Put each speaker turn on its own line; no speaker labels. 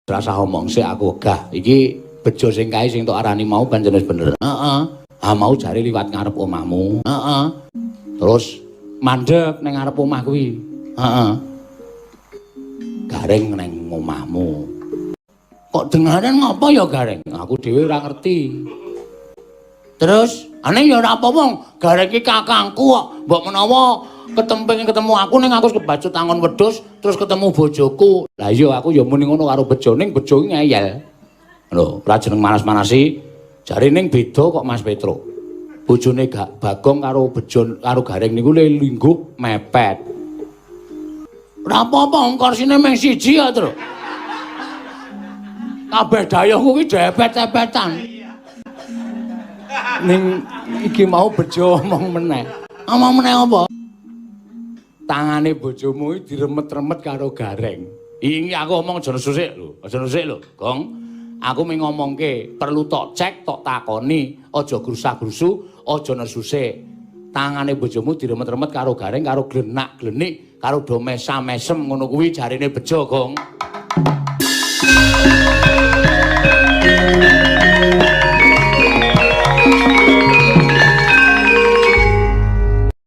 Rasah omong sik, aku wegah. Iki bejo sing kae sing tok arani mau pancen wis bener. Heeh. Ah, mau jare liwat ngarep omahmu. Heeh. Terus mandek ning ngarep omah kuwi. Heeh. Gareng ning omahmu. Kok dengaren ngapa ya Gareng? Aku dhewe ora ngerti. Terus, aneh ya ora apa-apa, Gareng iki kakangku kok. Mbok menawa ketemping ketemu aku ning aku kebacut angon wedhus terus ketemu bojoku. Lah iya, aku ya muni ngono karo Bejo, ning Bejo iki ngeyel. Lho, ora jeneng manas-manasi. Jare ning beda kok, Mas Petro. Bojone gak Bagong karo Bejo karo Gareng niku le lingguh mepet. Ora apa-apa, wong korsine mung siji ya, Tru. Kabeh dayohku ki depet-depetan. Ning iki mau Bejo omong meneh. Omong meneh apa? Tangane bojomu iki diremet-remet karo Gareng. Iki aku omong aja nesu sik lho, aja nesu sik lho, Gong. Aku mung ngomongke, perlu tok cek, tok takoni, aja grusah-grusu, aja nesu sik. Tangane bojomu diremet-remet karo Gareng, karo glenak-glenik, karo do mesam-mesem ngono kuwi jarine Bejo, Gong.